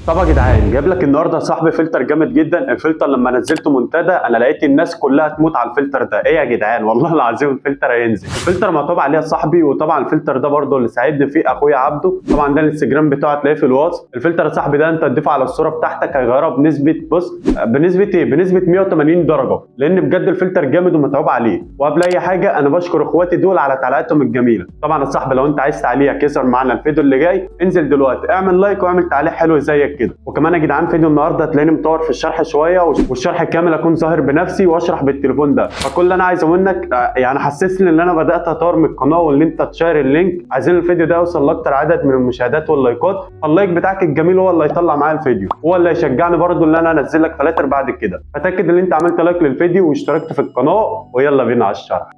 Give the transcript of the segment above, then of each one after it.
طب يا جدعان، جايب لك النهارده يا صاحبي فلتر جامد جدا. الفلتر لما نزلته منتدى انا لقيت الناس كلها تموت على الفلتر ده. ايه يا جدعان، والله العظيم الفلتر هينزل. الفلتر مطلوب عليه يا صاحبي، وطبعا الفلتر ده برده اللي ساعدني فيه اخويا عبده، طبعا ده الانستجرام بتاعه هتلاقيه في الوصف. الفلتر يا صاحبي ده انت تضيفه على الصورة بتاعتك هيغيرها بنسبة، بص بنسبة ايه، بنسبة 180 درجه، لان بجد الفلتر جامد ومتعوب عليه. وقبل اي حاجة انا بشكر اخواتي دول على تعليقاتهم الجميلة. طبعا يا صاحبي لو انت عايز تعليقك يظهر معانا الفيديو اللي جاي، انزل دلوقتي اعمل like واعمل تعليق حلو زيك كده. وكمان يا جدعان فيديو النهارده هتلاقيني مطور في الشرح شوية، والشرح الكامل اكون ظاهر بنفسي واشرح بالتليفون ده. فكل اللي انا عايزه منك يعني حسسني ان انا بدات اطور من القناة، وان انت تشير ال link. عايزين الفيديو ده يوصل لاكتر عدد من المشاهدات واللايكات، فال like بتاعك الجميل هو اللي هيطلع معايا الفيديو، هو اللي هيشجعني برده ان انا انزل لك فلاتر بعد كده. فتاكد ان انت عملت like للفيديو واشتركت في القناة، ويلا بينا على الشرح.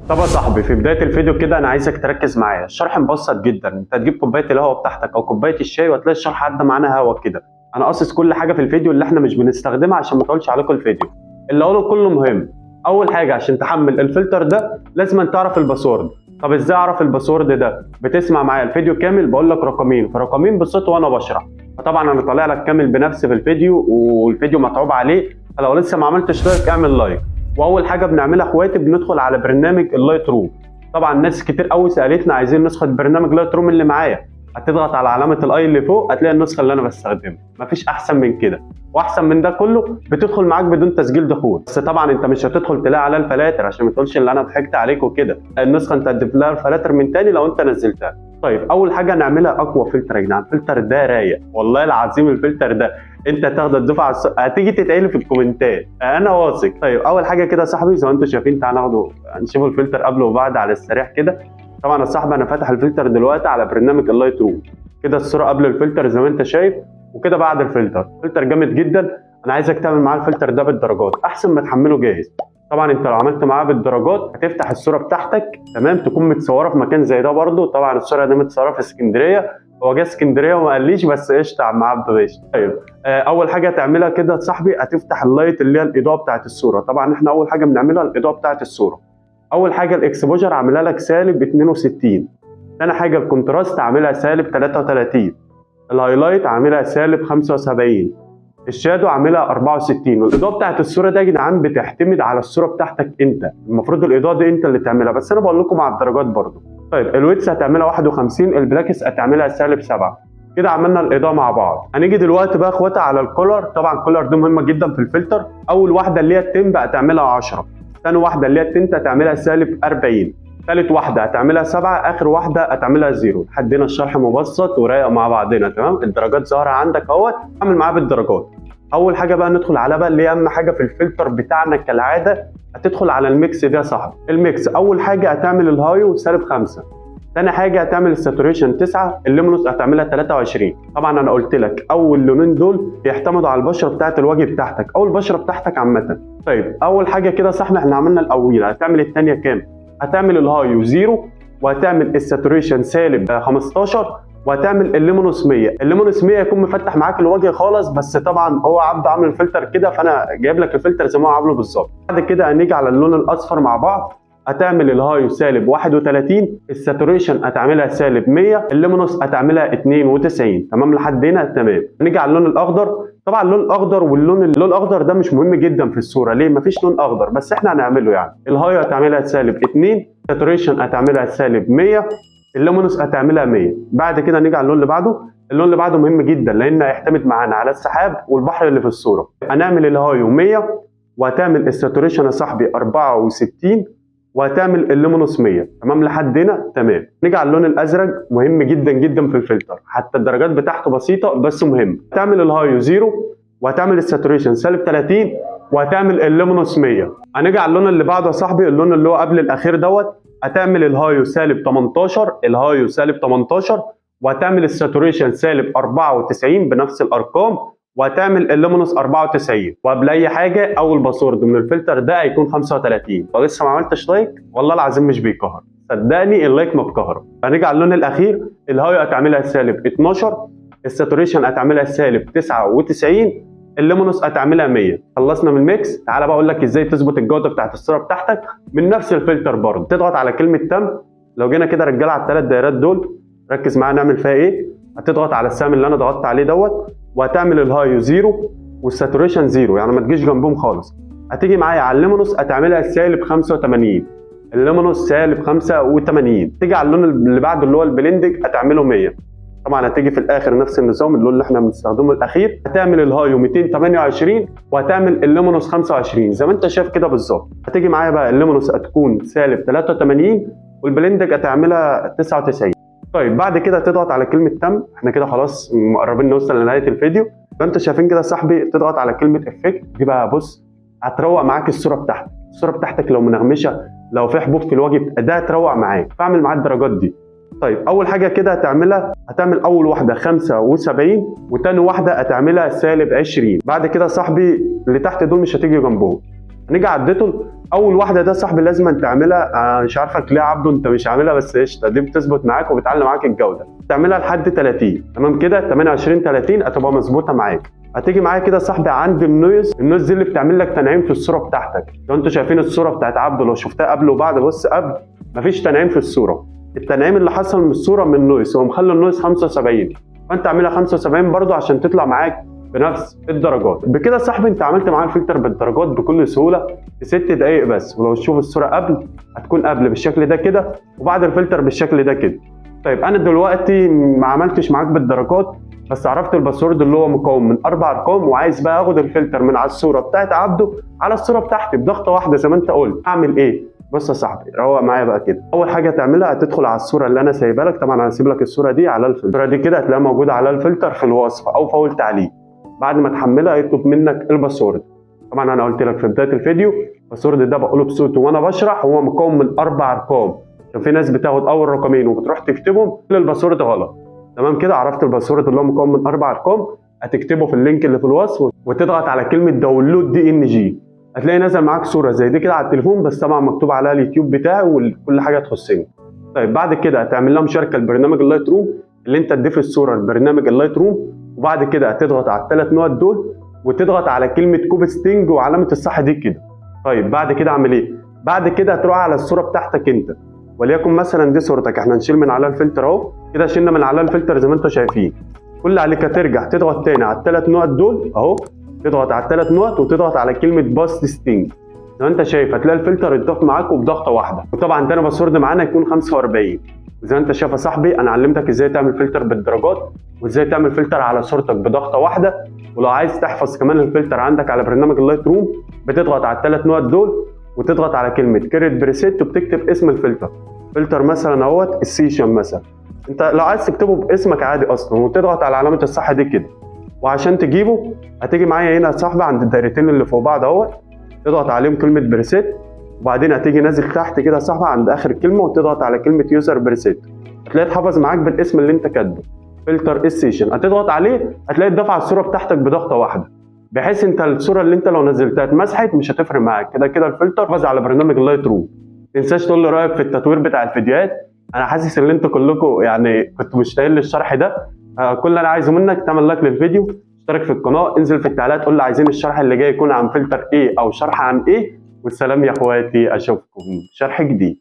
طب يا صاحبي في بداية الفيديو كده انا عايزك تركز معايا، الشرح مبسط جدا. انت تجيب كوباية القهوة بتاعتك او كوباية الشاي وهتلاقي الشرح عدى معانا هوا كده. انا قاصص كل حاجة في الفيديو اللي احنا مش بنستخدمها عشان ما اطولش عليكم الفيديو، اللي اقوله كله مهم. اول حاجة عشان تحمل الفلتر ده لازم أن تعرف ال password. طب ازاي اعرف ال password ده؟ بتسمع معايا الفيديو كامل، بقول لك رقمين، فرقمين بالصوت وانا بشرح. فطبعا انا طالع لك كامل بنفسي في الفيديو، والفيديو متعوب عليه، فلو لسه ما عملتش like اعمل like. واول حاجة بنعملها اخواتي بندخل على برنامج ال Lightroom. طبعا ناس كتير قوي سالتنا عايزين نسخه برنامج Lightroom اللي معايا. هتضغط على علامة ال i اللي فوق هتلاقي النسخة اللي انا بستخدمها، مفيش احسن من كده. واحسن من ده كله بتدخل معاك بدون تسجيل دخول. بس طبعا انت مش هتدخل تلاقي عليها الفلاتر، عشان ما تقولش ان انا ضحكت عليك وكده. النسخة انت هتضيف لها الفلاتر من تاني لو انت نزلتها. طيب اول حاجة نعملها اقوى فلتر يا جدعان، الفلتر ده رايق والله العظيم. الفلتر ده انت تاخد الدفعة هتيجي تتعيل في الكومنتات، انا واثق. طيب اول حاجة كده يا صاحبي زي ما انتم شايفين، تعالى ناخده نشوف الفلتر قبل وبعد على السريع كده. طبعا يا صاحبي انا فاتح الفلتر دلوقتي على برنامج ال Lightroom كده، الصورة قبل الفلتر زي ما انت شايف، وكده بعد الفلتر. فلتر جامد جدا، انا عايزك تعمل معاه الفلتر ده بالدرجات احسن ما تحمله جاهز. طبعا انت لو عملت معاه بالدرجات هتفتح الصورة بتاعتك تمام، تكون متصورة في مكان زي ده برده. طبعا الصورة دي متصورة في اسكندرية، هو جه اسكندرية وما قاليش، بس قشطه عم عبده قشطه. طيب اول حاجة تعملها كده يا صاحبي هتفتح ال light اللي هي الاضاءة بتاعت الصورة. طبعا احنا اول حاجة بنعملها الاضاءة بتاعت الصورة. اول حاجة ال exposure عاملها لك سالب 62، ثاني حاجة ال contrast عاملها سالب 33، ال highlight عاملها سالب 75، ال shadow عاملها 64. والاضاءة بتاعت الصورة ده يا جدعان بتعتمد على الصورة بتاعتك انت، المفروض الاضاءة دي انت اللي تعملها، بس انا بقول لكم على الدرجات برضو. طيب ال whites هتعملها 51، ال blacks هتعملها سالب 7. كده عملنا الاضاءة مع بعض. هنيجي دلوقتي بقى اخواتي على ال color. طبعا ال color دي مهمة جدا في الفلتر. اول واحدة اللي هي ال temp هتعملها 10، ثاني واحدة اللي هي ال tint هتعملها سالب 40، ثالث واحدة هتعملها 7، اخر واحدة هتعملها 0. لحد هنا الشرح مبسط ورايق مع بعضنا تمام. الدرجات ظاهره عندك اهوت، اعمل معاه بالدرجات. اول حاجة بقى ندخل على بقى اللي هي اهم حاجة في الفلتر بتاعنا كالعادة، هتدخل على ال mix ده يا صاحبي. ال mix اول حاجة هتعمل ال hue سالب 5، ثاني حاجة هتعمل ال saturation 9، ال luminance هتعملها 23. طبعا انا قلت لك اول لونين دول بيعتمدوا على البشرة بتاعت الوجه بتاعتك او البشرة بتاعتك عامة. طيب اول حاجة كده صح احنا عملنا الاولى، هتعمل الثانية كام؟ هتعمل ال hue 0، وهتعمل ال saturation سالب 15، وهتعمل ال luminance 100. ال luminance 100 يكون مفتح معاك الوجه خالص، بس طبعا هو عبده عامل الفلتر كده، فانا جايب لك الفلتر زي ما هو عامله بالظبط. بعد كده هنيجي على اللون الاصفر مع بعض، هتعمل ال hue سالب 31، ال saturation هتعملها سالب 100، ال luminance هتعملها 92. تمام لحد هنا تمام. نيجي على اللون الاخضر. طبعا اللون الاخضر واللون الاخضر ده مش مهم جدا في الصورة، ليه؟ مفيش لون اخضر، بس احنا هنعمله يعني. ال hue هتعملها سالب 2، saturation هتعملها سالب 100، ال luminance هتعملها 100. بعد كده نيجي على اللون اللي بعده. اللون اللي بعده مهم جدا لان هيعتمد معانا على السحاب والبحر اللي في الصورة. هنعمل ال hue 100، وهتعمل ال saturation يا صاحبي 64، وهتعمل ال luminance 100. تمام لحد هنا تمام. نيجي على اللون الازرق، مهم جدا جدا في الفلتر، حتى الدرجات بتاعته بسيطة بس مهم. هتعمل ال hue 0، وهتعمل ال saturation سالب 30، وهتعمل ال luminance 100. هنيجي على اللون اللي بعده يا صاحبي، اللون اللي هو قبل الاخير دوت، هتعمل ال hue سالب 18، ال hue سالب 18، وهتعمل ال saturation سالب 94 بنفس الارقام، وهتعمل ال luminance 94. وقبل اي حاجة اول password من الفلتر ده هيكون 35. لو لسه ما عملتش like والله العظيم مش بيكهر، صدقني ال like ما بكهره. هنيجي على اللون الاخير، ال hue هتعملها سالب 12، ال saturation هتعملها سالب 99، ال luminance هتعملها 100. خلصنا من ال mix، تعالى بقى اقول لك ازاي تظبط الجودة بتاعت الصورة بتاعتك من نفس الفلتر برضه. تضغط على كلمة تم. لو جينا كده رجاله على الثلاث دايرات دول ركز معايا نعمل فيها ايه. هتضغط على السهم اللي انا ضغطت عليه دوت، وهتعمل ال hue zero وال saturation zero، يعني ما تجيش جنبهم خالص. هتيجي معايا على ال luminance هتعملها سالب 85، ال luminance سالب 85. تيجي على اللون اللي بعده اللي هو ال blending هتعمله 100. طبعا هتيجي في الاخر نفس النظام اللون اللي احنا بنستخدمه الاخير، هتعمل ال hue 228 وهتعمل ال luminance 25 زي ما انت شايف كده بالظبط. هتيجي معايا بقى ال luminance هتكون سالب 83 وال blending هتعملها 99. طيب بعد كده تضغط على كلمة تم. احنا كده خلاص مقربين نوصل لنهاية الفيديو. فانتوا شايفين كده صاحبي، تضغط على كلمة effect دي بقى، بص هتروق معاك الصورة بتاعتك. الصورة بتاعتك لو منغمشه، لو في حبوب في الوجه، ده هتروق معاك. فاعمل معاك الدرجات دي. طيب اول حاجة كده هتعملها، هتعمل اول واحدة 75 وتاني واحدة هتعملها سالب 20. بعد كده صاحبي اللي تحت دول مش هتيجي جنبهم. هنيجي على ال ditto. اول واحدة ده صاحبي لازم تعملها، مش عارفك ليه يا عبده انت مش عاملها، بس قشطه دي بتظبط معاك وبتعلي معاك الجودة. تعملها لحد 30، تمام كده 28 30 هتبقى مظبوطة معاك. هتيجي معايا كده صاحبي عند ال noise. ال noise دي اللي بتعمل لك تنعيم في الصورة بتاعتك. لو انتوا شايفين الصورة بتاعت عبده، لو شفتها قبل وبعد، بص قبل مفيش تنعيم في الصورة. التنعيم اللي حصل من الصورة من ال noise، هو مخلي ال noise 75، فانت اعملها 75 برضو عشان تطلع معاك بنفس الدرجات. بكده صاحبي انت عملت معاه الفلتر بالدرجات بكل سهولة في 6 دقائق بس. ولو تشوف الصورة قبل هتكون قبل بالشكل ده كده، وبعد الفلتر بالشكل ده كده. طيب انا دلوقتي ما عملتش معاك بالدرجات، بس عرفت ال password اللي هو مكون من 4 ارقام، وعايز بقى اخد الفلتر من على الصورة بتاعت عبده على الصورة بتاعتي بضغطه واحدة زي ما انت قلت. اعمل ايه؟ بص يا صاحبي روق معايا بقى كده. اول حاجة تعملها هتدخل على الصورة اللي انا سايبها لك. طبعا انا هسيب لك الصورة دي على الفلتر، الصورة دي كده هتلاقيها موجودة على الفلتر في الوصف او في اول تعليق. بعد ما تحملها هيطلب منك ال password. طبعا انا قلت لك في بداية الفيديو ال password ده بقوله بصوتي وانا بشرح، هو مكون من 4 ارقام، عشان في ناس بتاخد اول رقمين وبتروح تكتبهم كل ال password غلط. تمام كده عرفت ال password اللي هو مكون من 4 ارقام، هتكتبه في ال link اللي في الوصف وتضغط على كلمة download DNG. هتلاقي نزل معاك صوره زي دي كده على التليفون، بس طبعا مكتوب عليها اليوتيوب بتاعي وكل حاجة تخصني. طيب بعد كده هتعمل لها مشاركة لبرنامج ال Lightroom اللي انت تضيف الصورة لبرنامج ال Lightroom، وبعد كده هتضغط على ال3 نقط دول وتضغط على كلمة copy setting وعلامة الصح دي كده. طيب بعد كده اعمل ايه؟ بعد كده هتروح على الصورة بتاعتك انت، وليكن مثلا دي صورتك، احنا هنشيل من عليها الفلتر اهو كده، شلنا من عليها الفلتر زي ما انتم شايفين. كل اللي عليك هترجع تضغط تاني على ال3 نقط دول اهو، تضغط على ال3 نقط وتضغط على كلمة paste setting. زي ما انت شايف هتلاقي الفلتر اتضاف معاك وبضغطه واحدة. وطبعا تاني password معانا يكون 45. زي ما انت شايف يا صاحبي انا علمتك ازاي تعمل فلتر بالدرجات وازاي تعمل فلتر على صورتك بضغطه واحدة. ولو عايز تحفظ كمان الفلتر عندك على برنامج ال Lightroom بتضغط على ال3 نقط دول وتضغط على كلمة create preset وبتكتب اسم الفلتر. فلتر مثلا اهوت ال session مثلا، انت لو عايز تكتبه باسمك عادي اصلا، وتضغط على علامة الصح دي كده. وعشان تجيبه هتيجي معايا هنا يا صاحبي عند الدايرتين اللي فوق بعض اهوت، تضغط عليهم كلمة preset، وبعدين هتيجي نازل تحت كده يا صاحبي عند اخر كلمة وتضغط على كلمة user preset. هتلاقي اتحفظ معاك بالاسم اللي انت كاتبه فلتر ال session. هتضغط عليه هتلاقي اتضاف على الصورة بتاعتك بضغطه واحدة، بحيث انت الصورة اللي انت لو نزلتها اتمسحت مش هتفرق معاك، كده كده الفلتر حفظ على برنامج ال Lightroom. ما تنساش تقول لي رايك في التطوير بتاع الفيديوهات. انا حاسس ان انتوا كلكم يعني كنتوا مشتاقين للشرح ده. كل اللي انا عايزه منك تعمل like للفيديو، اشترك في القناة، انزل في التعليقات قول لي عايزين الشرح اللي جاي يكون عن فلتر ايه او شرح عن ايه. والسلام يا اخواتي، اشوفكم شرح جديد.